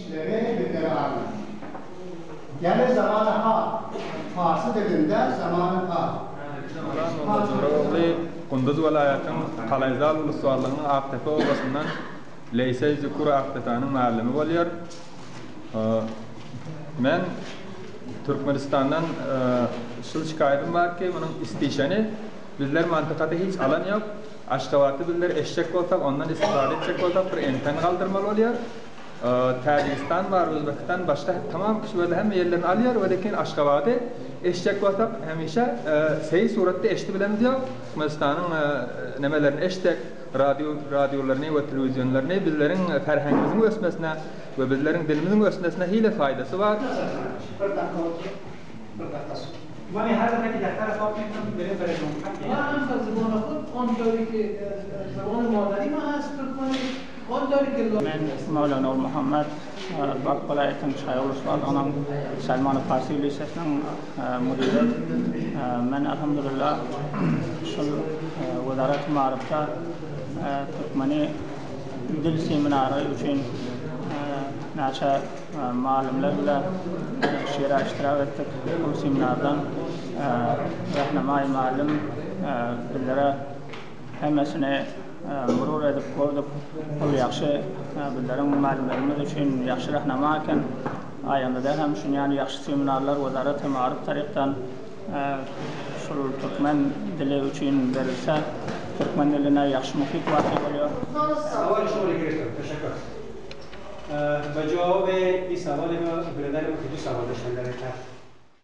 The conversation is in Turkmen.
işleri bizlere anlat. Ýagny zamany hal, parsy dilinde zamany hal. Salam Molla Jora ogly Gunduz welaýatyň Kalaýzal ulusbarlygynyň Akdepe obasyndan Leýseý Zükür Akdepäniň mällimi bolýar. Men Türkmenistandan şul şikaýatym bar ki, munuň istişeni bizler mantykada hiç alan ýok. Aşgabatda bizler eşjek bolsak, ondan istifade etjek bolsak bir enten galdyrmaly bolýar. Täjigistan bar, Özbekistan başga tamam kişilerle hemme ýerlerini alýar we lekin Aşgabady eşjek bolsak hemişe seý suratda eşdi bilemz ýok. Türkmenistanyň nemelerini eşsek, radio radiolaryny we telewizionlaryny bizleriň ferhengimiziň ösmesine we bizleriň dilimiziň ösmesine hile faýdasy bar. Bir dakika otur, bir dakika sus. Mani her defa ki defter pok mikonam berim bere Ma hem به زبان خود آن داری که زبان مادری ما هست ترکمنی آن داری که Men Möwla Nurmuhammet, Balh welaýatynyň Çaý Ulusbalygynyň Salmany Parsi lisesiniň müdiri. Men alhamdulillah şol Wezareti Maryfda türkmeni dil seminary üçin näçe Mugallymlar bile şeýle iştirak etdik. Ol seminardan Rahnamaý mugallym bizlere hemmesini murur edip gördük. Ol ýagşy bizleriň mugallymlarymyz üçin ýagşy rahnama eken. Aýandada hem şunýaly ýagşy seminarlar Wezareti Maryf tarypdan şul türkmen dili üçin berilse, türkmen diline ýagşy muhit waky bolýar. Sawal şuňa girişdim. Teşekkür. Be jawab این سوال ما برادر ما که دو سوال داشتن در.